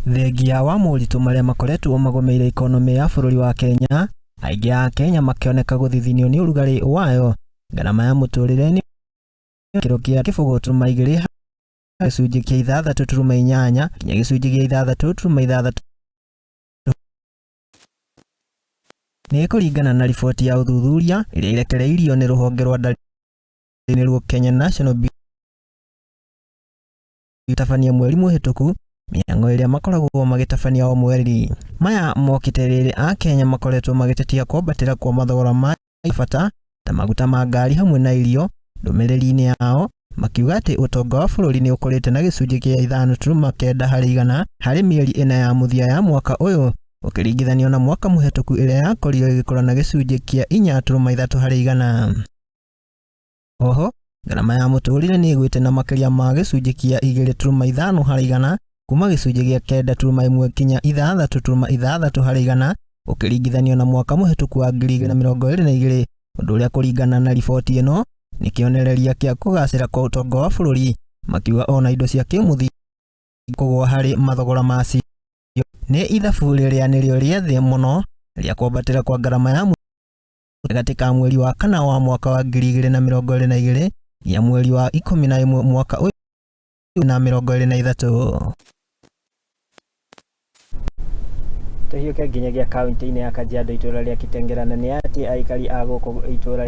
Thengia wa moritũ marĩa makoretwo magũmĩire ikonomĩ ya bũrũri wa Kenya, aingĩ a Kenya makĩoneka gũthithinio nĩ ũrugarĩ wayo, ngarama ya mũtũrĩre nĩ kĩro kĩa 0.2 gĩcunjĩ kĩa 6.8 nginya gĩcunjĩ gĩa 6.6 nĩ kũringana na riboti ya ũthuthuria ĩrĩa ĩrekereirio nĩ rũhonge rwa ndari nĩruo Kenya National Bureau tabania mweri mũhĩtũku mĩhang'o ĩrĩa makoragwo magĩtabania o mweri. Maya mokĩte rĩrĩ Akenya makoretwo magĩtetia kwambatĩra kwa mathogora ma bata ta maguta ma ngari hamwe na irio. Ndũmĩrĩri-inĩ yao makiuga atĩ ũtonga wa bũrũri nĩ ũkũrĩte na gĩcunjĩ kĩa 5.9 harĩ igana harĩ mĩeri ĩna ya mũthia ya mwaka ũyũ ũkĩringithanio na mwaka mũhĩtũku ĩrĩa yakorirwo ĩgĩkũra na gĩcunjĩ kĩa 4.3 harĩ igana. Oho, ngarama ya mũtũrĩre nĩ ĩgwĩte na makĩria ma gĩcunjĩ kĩa 2.5 harĩ igana kuma gĩcunjĩ gĩa 9.1 kinya 6.6 harĩ igana ũkĩringithanio na mwaka mũhĩtũku wa 2022, ũndũ ũrĩa kũringana na riboti ĩno nĩ kĩonereria kĩa kũgacĩra kwa ũtonga wa bũrũri, makiuga ona indo cia kĩmũthingi kũgũa harĩ mathogora macio nĩ ithabu rĩrĩa nĩrĩo rĩa thĩ mũno rĩa kwambatĩra kwa ngarama ya gatagatĩ ka mweri wa kana wa mwaka wa 2022 nginya mweri wa 11 mwaka ũyũ na 23. Tũhiũke nginyagia kaunti-inĩ ya Kajiado itũra rĩa Kitengela na nĩ atĩ aikari a gũkũ itũra.